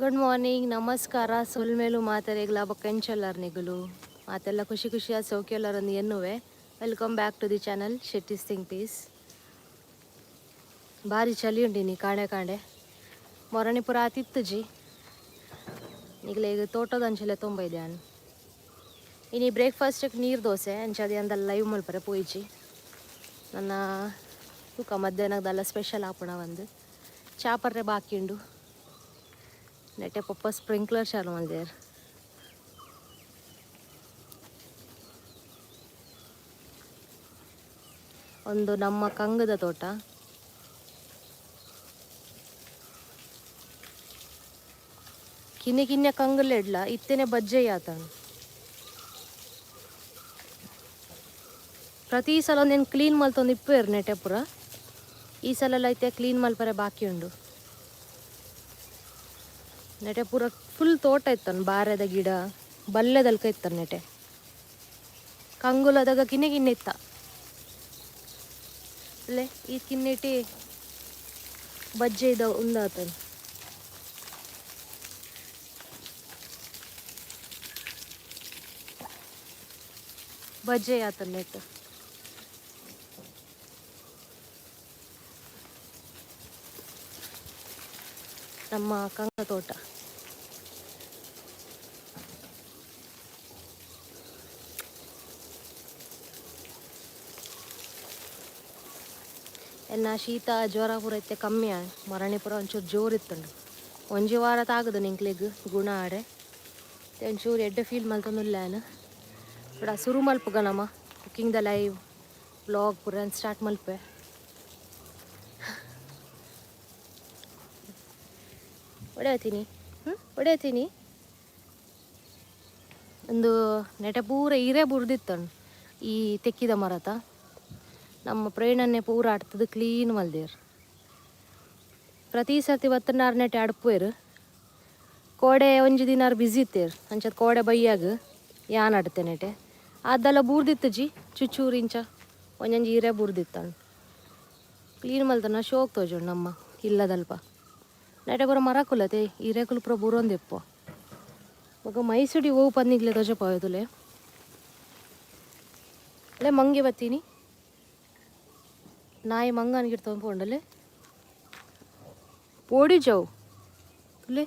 Good morning, ನಮಸ್ಕಾರ. ಸೊಲ್ಮೆಲು ಮಾತೆರೆಗ್ಲಾ ಬೊಕ್ಕ ಎಂಚೊಲ್ಲರ್ ನಿಗುಲು? ಮಾತೆಲ್ಲ ಖುಷಿ ಖುಷಿಯ ಸೌಖ್ಯೊಲ್ಲರಂದು ಎನ್ನುವೆ. Welcome back to the channel Shetty's think piece. ಭಾರಿ ಚಳಿ ಉಂಡಿನಿ ಕಾಂಡೆ ಕಾಂಡೆ. ಮೊರಣಿ ಪೂರ ಆತಿತ್ತುಜಿ. ಈಗಲೇ ಈಗ ತೋಟದ ಅಂಚಲೆ ತುಂಬ ಇದೆ. ಇನಿ ಬ್ರೇಕ್ಫಾಸ್ಟ್ಗೆ ನೀರು ದೋಸೆ ಅಂಚದೆ ಅಂದಲ್ಲ ಲೈವ್ ಮಲ್ಪರೆ ಪೋಯಿಜಿ. ನನ್ನ ತೂಕ ಮಧ್ಯಾಹ್ನದಲ್ಲ ಸ್ಪೆಷಲ್ ಆಪುಣ ಒಂದು ಚಾಪರ್ರೆ ಬಾಕಿ ಉಂಡು. ನೆಟೆ ಪೊಪ್ಪ ಸ್ಪ್ರಿಂಕ್ಲರ್ ಚಾಲು ಮಲ್ದೇರ್. ಒಂದು ನಮ್ಮ ಕಂಗದ ತೋಟ. ಕಿನ್ನೆ ಕಿನ್ನೆ ಕಂಗುಲೆಡ್ಲ ಇತ್ತೇನೆ ಬಜ್ಜೆ ಆತಣ. ಪ್ರತಿ ಸಲ ಒಂದೇನು ಕ್ಲೀನ್ ಮಲ್ತೊಂದು ಇಪ್ಪುವೆರ್ ನೆಟೆ ಪೂರ. ಈ ಸಲ ಐತೆ ಕ್ಲೀನ್ ಮಲ್ಪರೆ ಬಾಕಿ ಉಂಡು. ನೆಟೆ ಪೂರ ಫುಲ್ ತೋಟ ಇತ್ತನ್. ಬಾರೆದ ಗಿಡ ಬಲ್ಲೆದಲ್ಕ ಇತ್ತನ್. ನೆಟೆ ಕಂಗುಲದಾಗ ಕಿನ್ನೆ ಕಿನ್ನೆ ಇತ್ತ. ಅಲ್ಲೇ ಈ ಕಿನ್ನೆಟಿ ಬಜ್ಜೆ ಇದ ಉಂದಾತನ್. ಬಜ್ಜೆ ಆತನ್ ನೆಟ್. ನಮ್ಮ ಕಂಗ ತೋಟ. ಎನ್ನ ಶೀತ ಜ್ವರ ಪೂರ ಇತ್ತೆ ಕಮ್ಮಿ ಆಂಡ್. ಮರಣಿ ಪೂರ ಒಂಚೂರು ಜೋರು ಇತ್ತುಂಡು. ಒಂಜಿ ವಾರ ತಾಗದು ನಿಂಕ್ಲೆಗ್ ಗುಣ ಆಡೆ. ಒಂಚೂರು ಎಡ್ಡೆ ಫೀಲ್ ಮಲ್ತೊಂದುಲ್ಲೆ ಯಾನ್. ಬಡ ಸುರು ಮಲ್ಪುಗ ನಮ್ಮ ಕುಕ್ಕಿಂಗ್ the live vlog ಪೂರ ಸ್ಟಾರ್ಟ್ ಮಲ್ಪೆ. ಒಡೆಯತೀನಿ, ಹ್ಞೂ ಒಡೆಯತೀನಿ. ಒಂದು ನೆಟೆ ಪೂರ ಇರೆ ಬುರ್ದಿತ್ತಂಡು ಈ ತೆಕ್ಕಿದ ಮರತ. ನಮ್ಮ ಪ್ರೇಣನ್ನೇ ಪೂರ ಆಡ್ತದೆ ಕ್ಲೀನ್ ಮಲ್ದೇರ್. ಪ್ರತಿ ಸರ್ತಿ ಬತ್ತನಾರ್ ನೆಟೆ ಅಡ್ಪುವೆರ್. ಕೋಡೆ ಒಂಜಿ ದಿನಾರ್ ಬ್ಯುಸಿ ಇತ್ತೇರ್. ಅಂಚದ ಕೋಡೆ ಬಯ್ಯಾಗ ಯಾನ್ ಅಡ್ತೆ ನೆಟೆ. ಅದೆಲ್ಲ ಬೂರ್ದಿತ್ತುಜಿ ಚುಚ್ಚೂರು ಇಂಚ ಒಂಜೊಂಜಿ ಇರೆ ಬೂರ್ದಿತ್ತಂಡು. ಕ್ಲೀನ್ ಮಲ್ತನ ಶೋಕ್ ತೋಜೋಡು ನಮ್ಮ ಇಲ್ಲದಲ್ಪ. ನೆಟೆ ಪೂರ ಮರಕುಲತೆ ಇರೆಕುಲು ಪೂರ ಬೂರೊಂದಿಪ್ಪು. ಬೊಕ ಮೈಸೂಡಿ ಓವು ಪನ್ನಿಗ್ಲೆ ತೋಜಪಾವೆ ತುಲೆ. ಅಲ್ಲೇ ಮಂಗೆ ಬತ್ತೀನಿ. ನಾಯಿ ಮಂಗನ ಗಿಡ್ತೊಂದು ಪೋಂಡಲೆ ಪೋಡಿ ಜಾವು ತುಲೆ.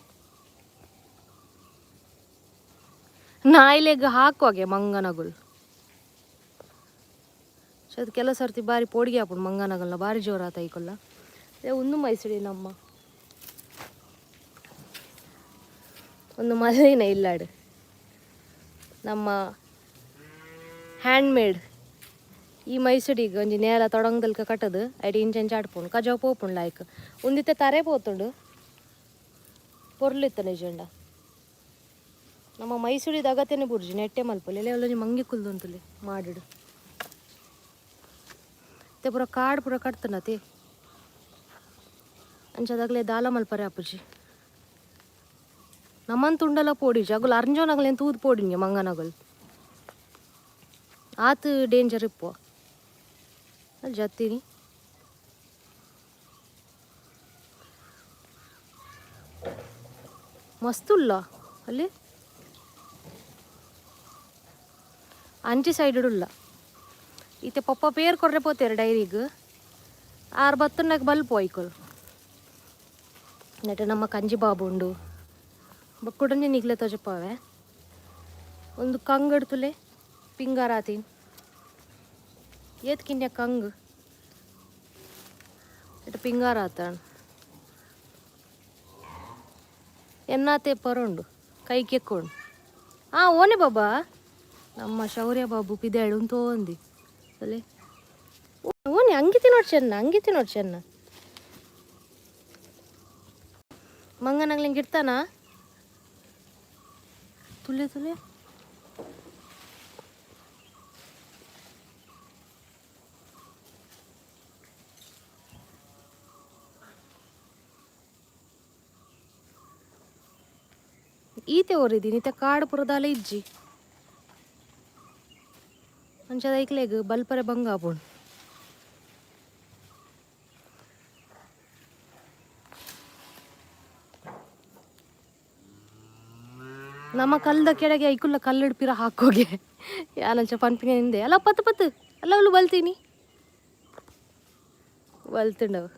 ನಾಯಿಲೆಗ್ ಹಾಕುವಾಗೆ ಮಂಗನಗುಲ್. ಅದು ಕೆಲವು ಸರ್ತಿ ಬಾರಿ ಪೋಡಿಗೆ ಆಪುಂಡು ಮಂಗನಗಲ್ನ. ಬಾರಿ ಜೋರಾತ ಐಕೊಲ್ಲ. ಒಂದು ಮೈಸೂಡಿ ನಮ್ಮ ಒಂದು ಮದುವೆನ ಇಲ್ಲಾಡು. ನಮ್ಮ ಹ್ಯಾಂಡ್ ಮೇಡ್ ಈ ಮೈಸೂಡಿಗೆ ಒಂಜಿ ನೇಲ ತೊಡಂಗ್ದಲ್ಕ ಕಟ್ಟದು ಐಟ್ ಇಂಚ ಇಂಚ ಆಡ್ಪುಂಡು. ಕಜಾವ್ ಪೋಪುಂಡು ಲಾಯ್ಕ್. ಉಂದಿತ್ತೆ ತರೆ ಪೋತುಂಡು. ಪೊರ್ಲಿತ್ತ ನಿಜಂಡ. ನಮ್ಮ ಮೈಸೂರಿದ ಅಗತ್ಯನೇ ಬುರ್ಜಿ ನೆಟ್ಟೆ ಮಲ್ಪೊಲಿ. ಒಂಜಿ ಮಂಗಿ ಕುಲ್ದುಂತುಲೆ ಮಾಡಿಡು. ते ಪೂರ ಕಾಡ್ ಪೂರ ಕಟ್ತನತೆ. ಅಂಚದಾಗಲೇ ದಾಲ ಮಲ್ಪರೆ ಆಪುಜಿ. ನಮ್ಮಂತ ಉಂಡಲ ಪೋಡಿಜಿ. ಅಗುಲು ಅರ್ಂಜೋನಗಲೇನು ತೂದು ಪೋಡಿಂಗೆ ಮಂಗನಗಲ್. ಆತು ಡೇಂಜರ್ ಇಪ್ಪು ಅಲ್ಲಿ ಜತ್ತೀನಿ. ಮಸ್ತ್ ಉಲ್ಲ ಅಲ್ಲಿ. ಅಂಚಿ ಸೈಡ್ ಉಲ್ಲ. ಈತೆ ಪಪ್ಪ ಪೇರ್ ಕೊರ್ರೆ ಪೋತೇರು ಡೈರಿಗ್. ಆರು ಬತ್ತುನಾಗ ಬಲ್ಪು ಐಕೊಲ್. ನೆಟೆ ನಮ್ಮ ಕಂಜಿ ಬಾಬು ಉಂಡು. ಬೊಕ್ಕುಡಂಜಿ ನಿಗ್ಲೆ ತೋಜಪಾವೆ. ಒಂದು ಕಂಗಡ್ತುಲೆ ಪಿಂಗಾರಾತಿನ್. ಏತ್ ಕಿನ್ಯ ಕಂಗ್ ಇಟ್ಟು ಪಿಂಗಾರ ಆತಣ್. ಎನ್ನಾತೆ ಪರುಂಡು ಕೈ ಕೆಕ್ಕೊಂಡು. ಹಾಂ ಓನೆ ಬಾಬಾ. ನಮ್ಮ ಶೌರ್ಯ ಬಾಬು ಪಿದಾಳು ತೋಂದಿ ಅಲ್ಲೇ. ಓನೆ ಅಂಗಿತಿ ನೋಡಿ ಚೆನ್ನ, ಅಂಗಿತಿ ನೋಡಿ ಚೆನ್ನ. ಮಂಗನಗ್ಲಿಂಗ್ ಇರ್ತಾನ ತುಲೆ ತುಲೆ. ಈತೆ ಓರಿದೀನಿ. ಈತೆ ಕಾಡು ಪುರದಾಲ ಇಜ್ಜಿ. ಅಂಚದ ಐಕ್ಲೆಗ್ ಬಲ್ಪರೆ ಬಂಗ ಆಪುಂಡು. ನಮ್ಮ ಕಲ್ದ ಕೆಳಗೆ ಐಕುಲ್ಲ ಕಲ್ಲಿಡ್ ಪಿರ ಹಾಕೋಗೆ ಯಾನಂಚ ಪನ್ಪಿನ ಹಿಂದೆ ಅಲ್ಲ ಪತ್ತು ಪತ್ತು ಅಲ್ಲ ಅವಳು ಬಲ್ತೀನಿ ಬಲ್ತಿಂಡವು.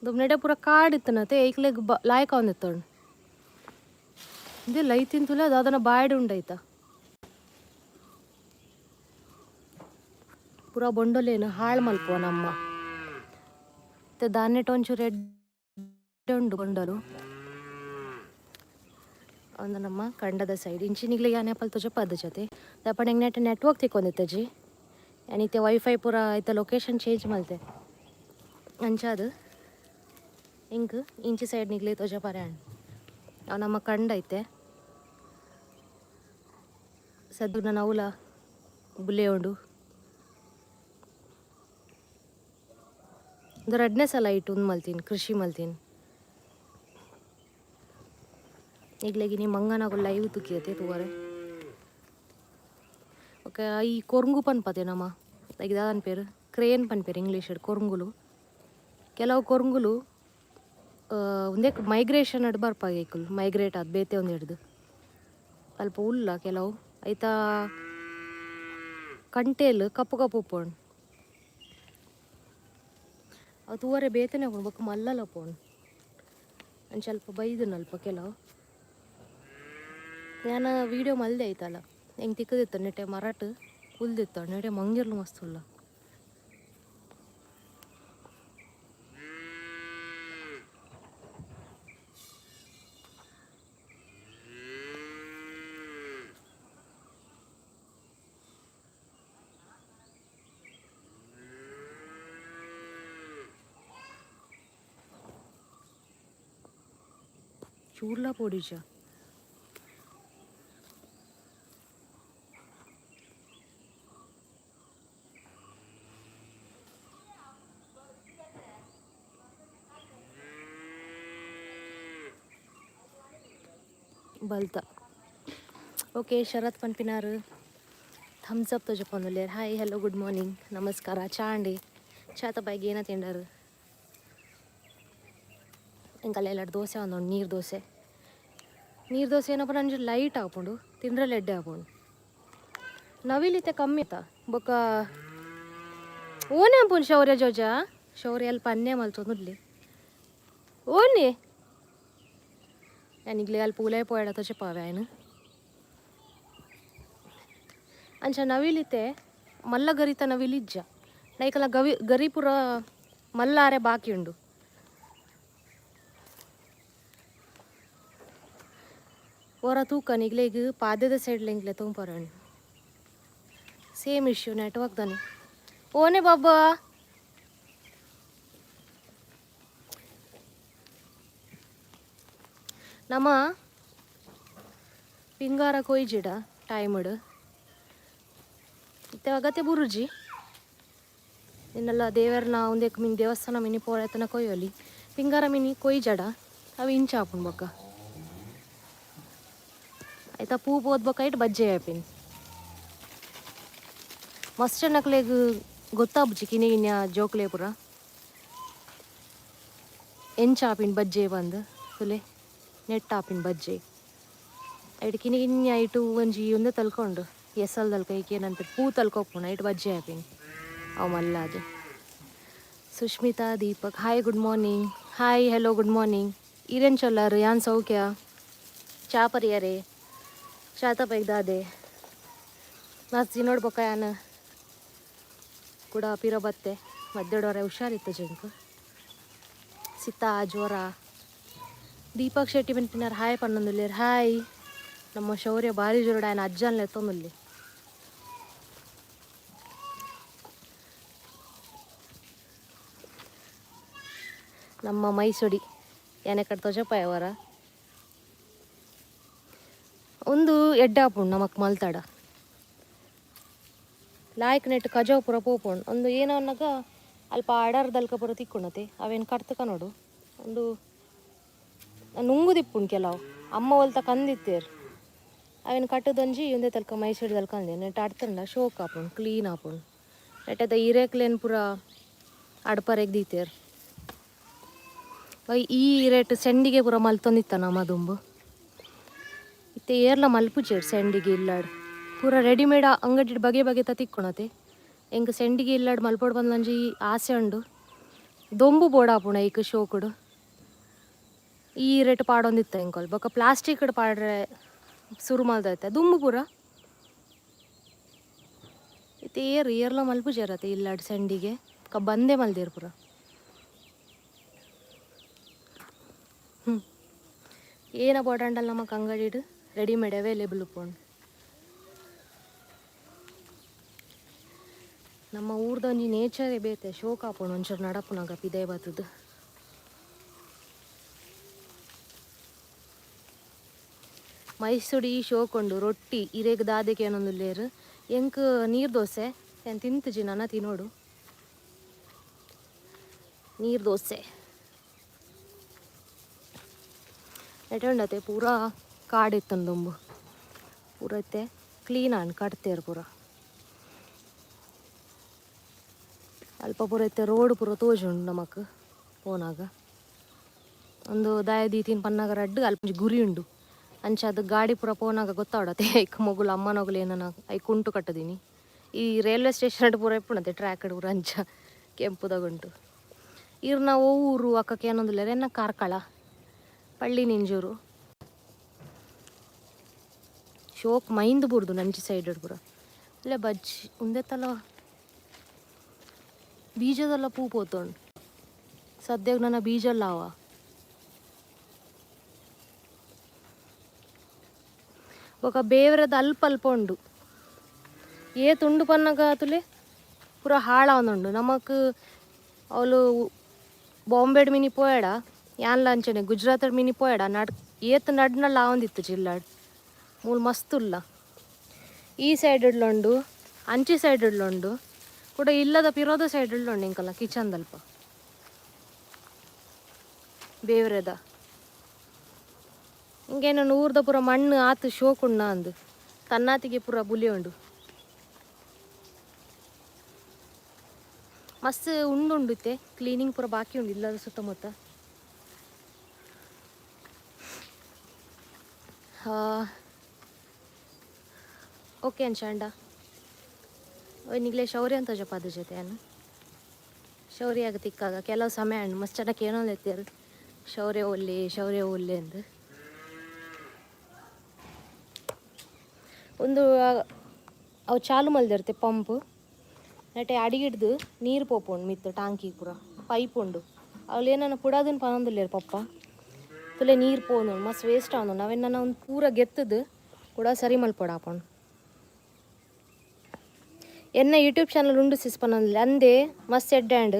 ದುಮ್ನೆಡೆ ಪೂರ ಕಾಡಿತ್ತನತೆ ಐಕ್ಲೆಗ್ ಬ ಲಾಯ್ಕ ಒಂದಿತ್ತೋಣ್ ಇದೆ ಲೈತಿಂತುಲೆ ಅದು ಅದನ್ನ ಬಾಯ್ಡ್ ಉಂಡೈತ ಪೂರ ಬೊಂಡೊಲೇನು ಹಾಳು ಮಲ್ಪುವ ನಮ್ಮ ಮತ್ತೆ ದಾನ್ನೆಟ್ ಒಂಚೂರು ಎಡ್ಡೆ ಉಂಡು ಬೊಂಡಲು. ಒಂದು ನಮ್ಮ ಕಂಡದ ಸೈಡ್ ಇಂಚಿನಿಗ್ಲೆ ಯಾನೆ ಪಲ್ ತೋಜ ಪದ ಜೊತೆ ದಪ್ಪಣ ನೆಟ್ ನೆಟ್ವರ್ಕ್ ತಿಕ್ಕೊಂದಿತ್ತಜಿ ಯಾನಿತ್ತೆ ವೈಫೈ ಪೂರ ಐತ ಲೊಕೇಶನ್ ಚೇಂಜ್ ಮಲ್ತೆ ಅಂಚಾದು ಇಂಕ್ ಇಂಚಿ ಸೈಡ್ ನಿಗ್ಲೆ ತೋಜ ಪರೆ ಅವು ನಮ್ಮ ಕಂಡ ಐತೆ. ಸದ್ದು ನನ್ನ ಅವಲ ಬುಲೆ ಉಂಡು. ಒಂದು ರಡ್ನೇ ಸಲ ಇಟ್ಟು ಒಂದು ಮಲ್ತೀನಿ ಕೃಷಿ ಮಲ್ತೀನಿ. ಈಗ್ಲೇಗಿ ನಿಮ್ಮ ಮಂಗನಾಗು ಲೈವ್ ತುಕ್ಕಿಯತೆ ತೂವರೆ. ಓಕೆ, ಈ ಕೊರಂಗು ಪನ್ಪತೆ ನಮ್ಮ ಈಗ ದಾದನ್ ಪೇರು ಕ್ರೇನ್ ಪನ್ಪೇರು ಇಂಗ್ಲೀಷ್ ಕೊರಂಗುಲು. ಕೆಲವು ಕೊರಂಗುಲು ಒಂದೇ ಮೈಗ್ರೇಷನ್ ಅಡ್ ಬರ್ಪಾಗೈಕುಲು ಮೈಗ್ರೇಟ್ ಆದ್ ಬೇತೆ ಒಂದು ಹಿಡ್ದು ಅಲ್ಪ ಉಲ್ಲ ಕೆಲವು ಐತಾ ಕಂಟೇಲು ಕಪ್ಪು ಕಪ್ಪು ಉಪ್ಪುಂಡು. ಅವು ತೂವರೆ ಬೇತೆನೆ ಉಪ್ಪುಂಡು ಬೊಕ್ಕ ಮಲ್ಲಲ ಪೋಂಡು ಅಂಚ ಅಲ್ಪ ಬೈದನಲ್ಪ ಕೆಲವು. ನಾನು ವೀಡಿಯೋ ಮಲ್ದೆ ಐತಲ್ಲ ಹೆಂಗೆ ತಿಕ್ಕದಿತ್ತು ನೆಟೆ ಮರಟ್ ಕುಲ್ದಿತ್ತು ನೆಟೆ ಮಂಗಿರ್ಲು ಮಸ್ತ್ ಉಲ್ಲ. ಚೂರ್ಲ ಪೊಡಿಜ ಬಲ್ತ. ಓಕೆ, ಶರತ್ ಪನ್ಪಿನಾರು ಥಮ್ಸ್ ಅಪ್ ತೋಜಪ್ಪಂದುಲ್ಲೇರ್. ಹಾಯ್, ಹಲೋ, ಗುಡ್ ಮಾರ್ನಿಂಗ್, ನಮಸ್ಕಾರ. ಚಾ ಅಂಡಿ ಚಾತ ಬೈಗ್ ಏನ ತಿಂಡರು? ಎಂಕಲ್ಲ ಎಲ್ಲಾರು ದೋಸೆ ಒಂದು ನೀರು ದೋಸೆ. ನೀರು ದೋಸೆ ಏನಪ್ಪ ನಂಜು ಲೈಟ್ ಆಪುಂಡು, ತಿಂಡ್ರಲ್ಲಿ ಎಡ್ಡೆ ಆಪುಂಡು. ನವಿಲಿತೆ ಕಮ್ಮಿ ಆತ ಬೊಕ್ಕ ಓನೆ ಆಪುಂಡು. ಶೌರ್ಯ ಜೋಜ ಶೌರ್ಯ ಅಲ್ಪ ಅನ್ನೆ ಮಲ್ತೊಂದುಲ್ಲಿ ಓನೆ ಯಾನಿಗ್ಲೆ ಅಲ್ಪ ಉಲೈ ಪೋಯಡ ತೋಜಪಾವೆ ಆಯ್ನ. ಅಂಚ ನವಿಲಿತೆ ಮಲ್ಲ ಗರಿತ ನವಿಲಿಜ್ಜ ನೈಕಲ ಗವಿ ಗರಿ ಪೂರ ಮಲ್ಲಾರೆ ಬಾಕಿ ಉಂಡು. ಒರ ತೂಕ ನಿಗ್ಲೆಗ್ ಪಾದೆದ ಸೈಡ್ ಲೆಂಗ್ಲೆ ತೂಂಪರಣ್ ಸೇಮ್ ಇಶ್ಯೂ ನೆಟ್ವರ್ಕ್ ದಾನೆ. ಓನೆ ಬಾಬಾ ನಮ್ಮ ಪಿಂಗಾರ ಕೊಯ್ಜಿಡ ಟೈಮ್ಡ್ ಇತ್ತೆ ಅಗತ್ಯ ಬುರುಜಿ ನಿನ್ನೆಲ್ಲ ದೇವರನ್ನ ಒಂದೇಕ್ ಮಿನಿ ದೇವಸ್ಥಾನ ಮಿನಿ ಪೋಳೆತನ ಕೊಯ್ಯೊಲಿ ಪಿಂಗಾರ ಮಿನಿ ಕೊಯ್ಜಡ ಅವು ಇಂಚ ಆಪುಂಡು ಬೊಕ್ಕ ಆಯ್ತಾ. ಪೂ ಪೋದ್ ಬೊಕ್ಕ ಐಟ್ ಬಜ್ಜೆ ಆಪಿನ್. ಮಸ್ತ್ ಜನಕ್ಲೆಗ್ ಗೊತ್ತಾಪುಜಿ ಕಿನ್ಯ ಕಿನ್ಯ ಜೋಕ್ಲೆ ಪೂರ ಎಂಚ ಆಪಿನ್ ಬಜ್ಜೆ ಪಂದ್. ತುಲೆ ನೆಟ್ ಆಪಿನ್ ಬಜ್ಜೆ ಐಟ್ ಕಿನ್ಯ ಕಿನ್ಯ ಐಟು ಒಂಜಿ ಉಂದೆ ತಲ್ಕೊಂಡು ಎಸಲ್ ದಲ್ಕ ಐಕ್ ಏನಂತ ಪೂ ತಲ್ಕೊಪ್ಪುಂಡು ಐಟ್ ಬಜ್ಜೆ ಆಪಿನ್ ಅವು ಮಲ್ಲಾದ್. Sushmita Deepak hi, good morning. Hi, hello, good morning. ಈರೆಂಚೊಲ್ಲಾರು ಯಾನ್ ಸೌಖ್ಯ. ಚಾ ಪರಿಯರೆ ಚಾತ ಪೈದಾದೆ ಮಸ್ತ್ ನೋಡ್ಬೊಕ್ಕ ಯಾನ್ ಕೂಡ ಪಿರ ಬತ್ತೆ ಮದ್ದೆಡೋರೆ ಹುಷಾರಿತ್ತು ಜಿಂಕ್ ಸಿತ್ತ ಜ್ವರ. ದೀಪಕ್ ಶೆಟ್ಟಿ ಪನ್ಪಿನಾರ್ ಹಾಯ್ ಪನ್ನೊಂದುಲ್ಲೆರ್. ಹಾಯ್. ನಮ್ಮ ಶೌರ್ಯ ಭಾರಿ ಜೋರುಡು ಆಯನ ಅಜ್ಜನ್ ಲೆತ್ತೊಂದುಲ್ಲೆ. ನಮ್ಮ ಮೈಸೊಡಿ ಯಾನೆ ಕಡೆ ತೋಜಪಾಯ ಅವರ ಒಂದು ಎಡ್ಡೆ ಆಪುಂಡು ನಮಕ್ ಮಲ್ತಾಡ ಲಾಯ್ಕ್ ನೆಟ್ ಕಜವು ಪೂರ ಪೋಪುಂಡು. ಒಂದು ಏನೋ ಅನ್ನಗ ಅಲ್ಪ ಅಡರ್ದಲ್ಕ ಪೂರ ತಿಕ್ಕುಂಡತೆ ಅವೇನು ಕಟ್ತಕ ನೋಡು. ಒಂದು ನುಂಗುದಿಪ್ಪುಂಡು ಕೆಲವು ಅಮ್ಮ ಒಲ್ತ ಕಂದಿತ್ತೇರು ಅವೇನು ಕಟ್ಟುದೊಂಜಿ ಒಂದೇ ತಲ್ಕ ಮೈಸೂರು ತಲ್ಕ ಅಂದೆ ನೆಟ್ ಅಡ್ತಂಡ ಶೋಕ್ ಆಪುಂಡು, ಕ್ಲೀನ್ ಆಪುಂಡು. ನೆಟ್ಟದ ಇರೇಕ್ಲೇನು ಪೂರ ಅಡ್ಪರೆಗ್ ದೀತೇರು. ಈ ರೇಟ್ ಸೆಂಡಿಗೆ ಪೂರ ಮಲ್ತೊಂದಿತ್ತ ನಮ್ಮ ದುಂಬು. ಇತ್ತೆ ಏರ್ಲ ಮಲ್ಪುಜೆರ್ ಸೆಂಡಿಗೆ ಇಲ್ಲಡ್ ಪೂರ ರೆಡಿಮೇಡ್ ಅಂಗಡಿ ಬಗೆ ಬಗೆತ ತಿಕ್ಕುಣತೆ. ಎಂಕ್ ಸೆಂಡಿಗೆ ಇಲ್ಲಡ್ ಮಲ್ಪೊಡು ಪಂದ್ ಆಸೆ ಉಂಡು. ದೊಂಬು ಬೋಡಾಪುಂಡು ಐಕ್ ಶೋಕುಡು. ಈ ರೇಟ್ ಪಾಡೊಂದಿತ್ತ ಎಂಕಲ್ ಬೊಕ ಪ್ಲಾಸ್ಟಿಕ್ ಪಾಡ್ರೆ ಸುರು ಮಲ್ದೈತೆ ದುಂಬು ಪೂರ. ಇತ್ತೆ ಏರ್ ಏರ್ಲ ಮಲ್ಪುಜೆರತೆ ಇಲ್ಲಡ್ ಸೆಂಡಿಗೆ ಬೊಕ ಬಂದೆ ಮಲ್ದೆರ್ ಪೂರ. ಏನ ಬೋಡಾಂಡಲ ನಮಕ್ ಅಂಗಡಿಡ್ ರೆಡಿಮೇಡ್ ಅವೈಲೇಬಲ್ ಉಪ್ಪುಂಡು. ನಮ್ಮ ಊರ್ದ ಒಂಜಿ ನೇಚರೇ ಬೇತೆ, ಶೋಕ್ ಆಪುಂಡು ಒಂಚೂರು ನಡಪುನಗ ಪಿದಯಿ ಬತ್ತುದು. ಮೈಸೂರು ಈ ಶೋಕ್ ಉಂಡು ರೊಟ್ಟಿ ಇರೆಗ್ ದಾದೆಗೆ ಏನೊಂದುಲ್ಲೇರು. ಎಂಕ್ ನೀರು ದೋಸೆ ಏನ್ ತಿಂತುಜಿ ನನ ತಿನೋಡು. ನೀರು ದೋಸೆ ಎಟುಂಡತೆ ಪೂರಾ ಕಾಡು ಇತ್ತುಂಡು ದುಂಬು ಪೂರ ಇತ್ತೆ ಕ್ಲೀನ್ ಆಂಡ್ ಕಟ್ತೇರು ಪೂರ. ಅಲ್ಪ ಪೂರ ಇತ್ತೆ ರೋಡ್ ಪೂರ ತೋಜುಂಡು ನಮಕ್ ಪೋನಾಗ. ಒಂದು ದಾಯ ದೀತಿನ ಪನ್ನಾಗ ರಡ್ಡ್ ಅಲ್ಪ ಒಂಜಿ ಗುರಿ ಉಂಡು. ಅಂಚಾದ್ ಗಾಡಿ ಪೂರ ಪೋನಾಗ ಗೊತ್ತಾವಡತೆ ಐಕ್ ಮೊಗುಲು ಅಮ್ಮನೊಗುಲು ಏನನ ಐಕ್ ಕುಂಟು ಕಟ್ಟದಿನಿ. ಈ ರೈಲ್ವೆ ಸ್ಟೇಷನ್ ಪೂರ ಇಪ್ಪುಣತೆ ಟ್ರ್ಯಾಕ್ ಪೂರ ಅಂಚ ಕೆಂಪುದಗುಂಟು. ಇರ್ನ ಊರು ಅಕ್ಕ ಕೇನೊಂದುಲ್ಲೆರ್ ಎನ್ನ ಕಾರ್ಕಳ ಪಳ್ಳಿ ನಿಂಜೂರು. ಶೋಕ್ ಮೈಂದ್ ಬೂರ್ದು ನಂಚಿ ಸೈಡ್ ಪೂರ. ಇಲ್ಲ ಬಜ್ಜಿ ಉಂದೆತ್ತಲ ಬೀಜದಲ್ಲ ಪೂ ಪೋತುಂಡು. ಸದ್ಯಗ್ ನನ ಬೀಜಲ್ಲ ಅವ. ಬೊಕ ಬೇವರದ ಅಲ್ಪ ಅಲ್ಪ ಉಂಡು. ಏತ್ ಉಂಡು ಪನ್ನಗ ತುಲೆ ಪೂರ ಹಾಳಾವೊಂದುಂಡು. ನಮಕ್ ಅವ್ಲು ಬಾಂಬೆಡ್ ಮಿನಿ ಪೋಯಡ ಯಾನ್ಲ ಅಂಚನೆ ಗುಜರಾತ್ ಮಿನಿ ಪೋಯಡ ನಡ್ ಏತ್ ನಡ್ನಲ್ಲ ಆವೊಂದಿತ್ತು ಜಿಲ್ಲಾಡ್ ಮೂಲು ಮಸ್ತ್ ಉಲ್ಲ. ಈ ಸೈಡ್ ಉಂಡು ಅಂಚಿ ಸೈಡ್ ಉಂಡು ಕೂಡ ಇಲ್ಲದ ಪಿರೋದ ಸೈಡ್ ಉಂಡು ಎಂಕಲ್ಲ ಕಿಚನ್ ದಲ್ಪ ಬೇವ್ರೆದ. ಇಂಗೇನ ಊರ್ದ ಪೂರ ಮಣ್ಣು ಆತ್ ಶೋಕುಂಡ ಅಂದ್ ತನ್ನಾತಿಗೆ ಪೂರ ಬುಲಿ ಉಂಡು. ಮಸ್ತ್ ಉಂಡು ಉಂಡು ಇತ್ತೆ ಕ್ಲೀನಿಂಗ್ ಪೂರ ಬಾಕಿ ಉಂಡು ಇಲ್ಲದ ಸುತ್ತಮುತ್ತ. ಓಕೆ ಅಂಚಾಂಡ ನಿಗ್ಲೆ ಶೌರ್ಯ ಅಂತ ಜಪಾದ ಜೊತೆ ಅನ್ನ ಶೌರ್ಯಾಗ ತಿಕ್ಕಾಗ ಕೆಲವು ಸಮಯ ಹಣ್ಣು ಮಸ್ತ್ ಜನಕ್ಕೆ ಏನೋ ಎತ್ತೇರು ಶೌರ್ಯ ಒಲ್ಲೆ ಶೌರ್ಯ ಒಲ್ಲೆ ಅಂದು. ಒಂದು ಅವು ಚಾಲು ಮಲ್ದಿರ್ತೆ ಪಂಪ್ ನೆಟೆ ಅಡಿಗಿಡ್ದು ನೀರು ಪೋಪುಂಡು ಮಿತ್ತು ಟಾಂಕಿ ಪೂರ ಪೈಪ್ ಉಂಡು. ಅವ್ಲು ಏನನ್ನ ಪುಡಾದನ್ ಪನೊಂದುಲ್ಲೇರು ಪಪ್ಪ ತುಲೆ ನೀರು ಪೋನು ಮಸ್ತ್ ವೇಸ್ಟ್ ಆವೊಂದುಂಡು. ಅವೆನ್ನ ಒಂದು ಪೂರ ಗೆತ್ತದು ಕೂಡ ಸರಿ ಮಲ್ಪೊಡಾಪುಂಡು. ಎನ್ನ ಯೂಟ್ಯೂಬ್ ಚಾನಲ್ ಉಂಡು ಸಿಸ್ ಪನೊಂದುಲ್ಲೆ ಅಂದೆ ಮಸ್ತ್ ಎಡ್ಡೆ ಆಂಡ್.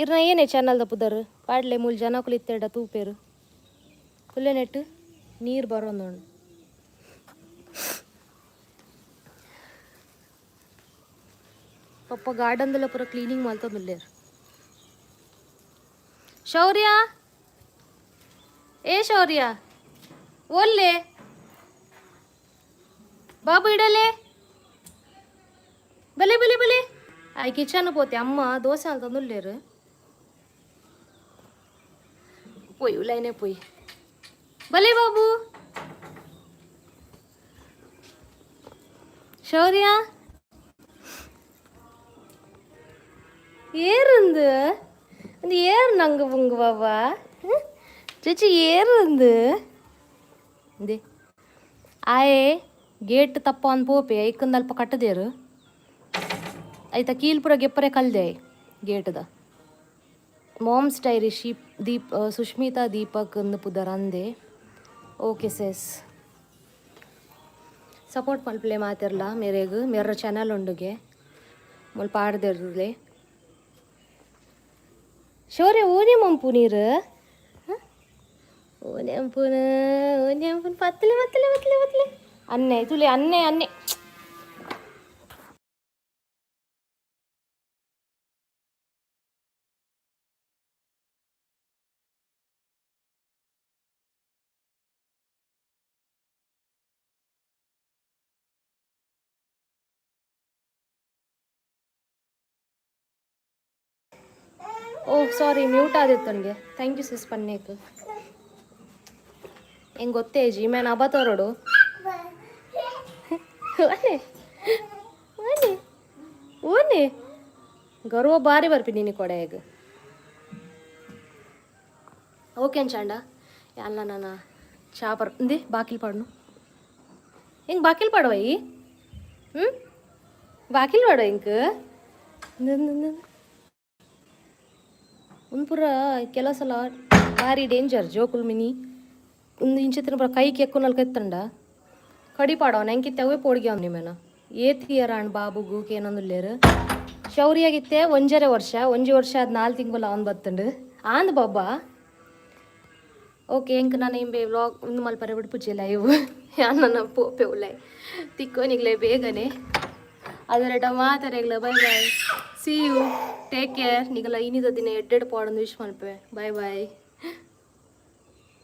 ಇರ್ನ ಏನೇ ಚಾನಲ್ದ ಪುದರ್ ಪಾಡ್ಲೆ ಮೂಲು ಜನಕುಲು ಇತ್ತೆರ್ಡ ತೂಪೆರು. ತುಲೆ ನೆಟ್ ನೀರು ಬರೋಂದುಂಡು. ಪಪ್ಪ ಗಾರ್ಡನ್ದೆಲ್ಲ ಪೂರ ಕ್ಲೀನಿಂಗ್ ಮಲ್ತೊಂದುಲ್ಲೆರ್. ಶೌರ್ಯ ಏ ಶೌರ್ಯ ಒಲ್ಲೆ ಬಾಬು ಇಡಲೆ ಬಲೆ ಬಲೆ ಬಲೆ ಆಯ್ ಕಿಚನ್ ಪೋತೆ ಅಮ್ಮ ದೋಸೆ ಮಲ್ತೊಂದುಲ್ಲೆರ್. ಪೋಯ್ ಉಲೈನೆ ಪೋಯ್ ಬಲೆ ಬಾಬು. ಶೌರ್ಯ ಏರುಂದು ಅಂದು ಏರು ನಂಗೆ ಬುಂಗು ಬಾಬಾ ಚೇಚಿ ಏರುಂದು ಇಂದೆ ಆಯೆ ಗೇಟ್ ತಪ್ಪ ಅಂದ್ ಪೋಪೆ ಐಕಂದು ಅಲ್ಪ ಕಟ್ಟದೇರು ಐತ ಕೀಲ್ ಪೂರ ಗೆಪ್ಪರೆ ಕಲ್ದೆ ಗೇಟ್ದ. ಮಾಮ್ಸ್ ಡೈರಿ ಶೀಪ್ ದೀಪ್ ಸುಷ್ಮಿತಾ ದೀಪಕ್ ಅಂದು ಪುದರ್ ಅಂದೆ. ಓಕೆ ಸೆಸ್ ಸಪೋರ್ಟ್ ಮಲ್ಪಲೆ ಮಾತೆರ್ಲ ಮೇರೆಗ್ ಮೇರ ಚಾನಲ್ ಉಂಡುಗೆ ಮುಲ್ಪ ಪಾಡ್ದೆರ್ಲೆ. ಶೌರ್ಯ ಓನೆ ಮಂಪು ನೀರು ಓನೆ ಅಂಪುನ ಓನೆ ಅಂಪುನ ಪತ್ತಲೆ ಪತ್ತಲೆ ಪತ್ತಲೆ ಪತ್ತಲೆ ಅನ್ನೆ ತುಲೆ ಅನ್ನೆ ಅನ್ನೆ. ಓ ಸಾರಿ ಮ್ಯೂಟ್ ಆದಿತ್ತು ನನಗೆ. Thank you sis ಪನ್ನೇಕ್. ಎಂಕ್ ಗೊತ್ತೇಜಿ ಮೇನ್ ಅಬತರೊಡು. ಓನೆ ಓನೆ ಓನೆ ಗರ್ವ ಬಾರಿ ಬರ್ಪಿ ನೀನು ಕೊಡೆಯಗ್. ಓಕೆ ಅಂಚಾಂಡ ಯಾನ್ ನನ್ನ ಚಾಪರ್ ಇಂದೆ ಬಾಕಿಲ್ ಪಾಡ್ನು. ಹೆಂಗೆ ಬಾಕಿಲ್ ಪಾಡುವ ಈ? ಹ್ಞೂ, ಬಾಕಿಲ್ ಪಾಡುವ ಇಂಕ್. ಒಂದು ಪೂರ ಕೆಲವು ಸಲ ಭಾರಿ ಡೇಂಜರ್ ಜೋಕುಲ್ ಮಿನಿ. ಒಂದು ಇಂಚಿತ್ತಿನ ಪೂರ ಕೈ ಕೆಕ್ಕುನಲ್ಕ ಎತ್ತಂಡ ಕಡಿ ಪಾಡವನ ಎಂಕಿತ್ತೆ ಅವೇ ಪೋಡಿಗೆ ಅವ್ನು ನಿಮೇನ. ಏತ್ ಇಯರ್ ಆಂಡ್ ಬಾಬುಗು ಕೇನೊಂದುಲ್ಲೇರು. ಶೌರ್ಯಾಗಿತ್ತೆ 1.5 ವರ್ಷ, 1 ವರ್ಷ ಅದು 4 ತಿಂಗಳು ಅವ್ನು ಬತ್ತಂಡು ಆಂದ್ ಬಾಬಾ. ಓಕೆ, ಎಂಕ್ ನಾನು ಇಂಬೆ ವ್ಲಾಗ್ ಒಂದು ಮಲ್ಪರೆ ಬಿಡ್ಪುಜಿ ಲೈವ್. ಯಾನ್ ನನ್ನ ಪೋಪೆ ಉಲ್ಲೈ ತಿಕ್ಕೋನಿಗ್ಲೆ ಬೇಗನೆ. ಅದರಟ ಮಾತಾರೆಗ್ಲ bye bye, see you, take care. ನಿಗಲ ಇನ್ನಿದ ದಿನ ಎಡ್ಡೆಡ್ ಪಾಡೊಂದು ವಿಶ್ ಮಲ್ಪೆ. Boy boy.